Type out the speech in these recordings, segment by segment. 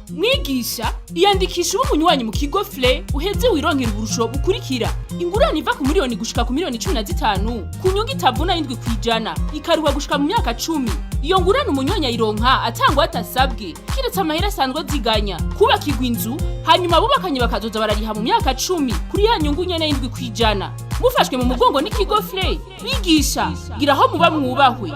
Mwigisha, iyandikisha ube umunywanyi mu kigo FLE, uheze wironkera uburusho bukurikira: ingurane iva ku miliyoni gushika ku miliyoni 15 ku nyungu itavuna 7%, ikaruha gushika mu myaka 10. Iyo ngurane umunywanyi ayironka atangwa atasabwe, kiretse amahera asanzwe aziganya. Kubakirwa inzu, hanyuma abubakanye bakazoza barariha mu myaka 10 kuri ya nyungu nyene y'7%. Mufashwe mu mugongo n'ikigo FLE. Bigisha, gira aho muba mwubahwe.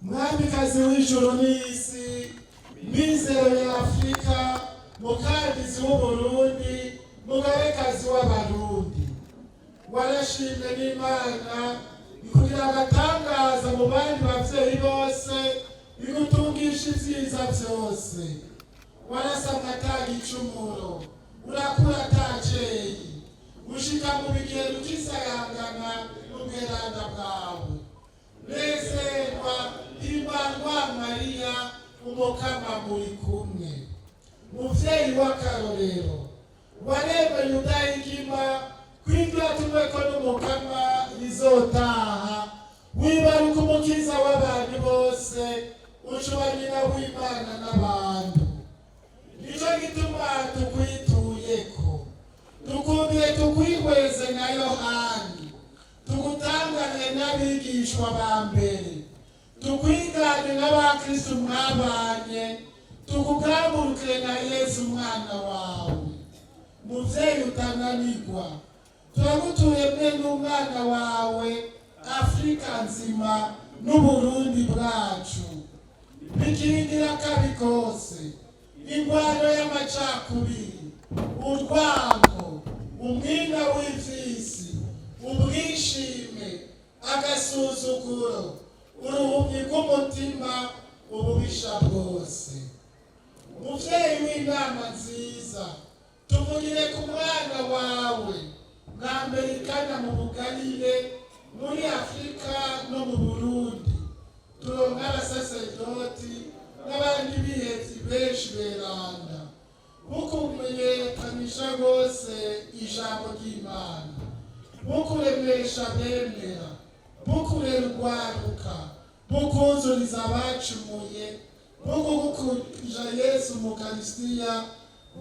Mwamikazi w'ijuru n'isi, mizero ya Afurika, mukangizi w'Uburundi, mugabekazi w'Abarundi, warashimwe n'Imana ikugira agatangaza mu bandi bavyeyi bose, igutungisha ivyiza vyose. Warasamwa ata gicumuro, urakura ata ceyi, ushika mu bigero ukisayangana n'ubweranda bwawe. Nezerwa, himbangwa Mariya, Umukama muri kumwe. Muvyeyi w'akarorero, waremeye udahigima kw'iryo yatumweko n'Umukama rizotaha, wibaruka Umukiza w'abantu bose, ucuba nyina w'Imana n'abantu. Nico gituma tukwituyeko, dukundiye tukwihweze na Yohani, tugutangane n'abigishwa ba mbere, tukwigane n'abakristu mwabanye, tukugamburukire na Yesu umwana wawe. Muvyeyi utananirwa, turagutuye mwe n'umwana wawe, Afurika nzima n'Uburundi bwacu. Bikingira akabi kose, ingwano y'amacakubiri, urwango, umwina w'ivyisi, ubwishime, agasuzuguro, uruhumyi rw'umutima, ububisha bwose. Muvyeyi w'inama nziza, tuvugire ku mwana wawe bwa mbere ikana mu Bugarire, muri Afurika no mu Burundi, turonka abasaseredoti n'abandi bihevyi benshi beranda, bukumenyekanisha rwose ijambo ry'Imana, bukuremesha bemera, bukurera urwaruka, bukuzuriza abacumuye, bukugukuja Yesu mu Karisitiya,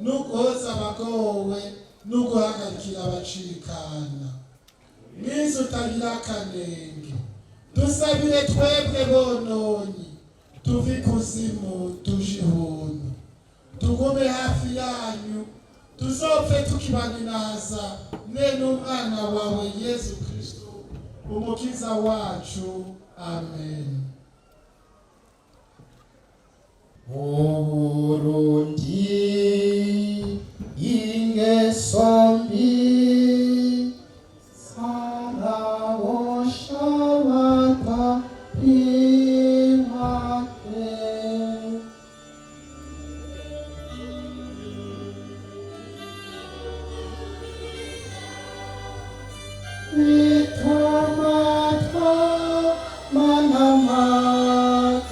n'uguhoza abagowe, n'uguhagarikira abacikana. Mwiza utagira akanenge, dusabire twebwe bononyi, tuve ikuzimu tuje ihuntu, tugume hafi yanyu, tuzopfe tukibaninaza mwe n'umwana wawe Yesu Kristo Umukiza wacu. Amen. Uburundi, ingeso mbi zarabosha abatari bake. Bituma twamana amaganya.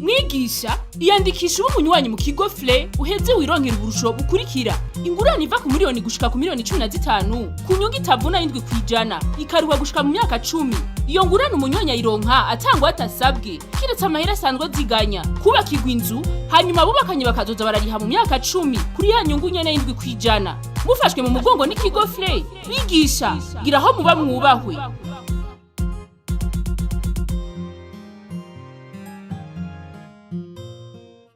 Mwigisha, iyandikisha ube umunywanyi mu kigo FLE, uheze wironkera uburusho bukurikira: ingurane iva ku miliyoni gushika ku miliyoni 15 ku nyungu itavuna 7%, ikaruha gushika mu myaka 10. Iyo ngurane umunywanyi ayironka atangwa atasabwe, kiretse amahera asanzwe aziganya. Kubakirwa inzu, hanyuma abubakanye bakazoza barariha mu myaka 10 kuri ya nyungu nyene y'7%. Mufashwe mu mugongo n'ikigo FLE. Bigisha, gira aho muba mwubahwe.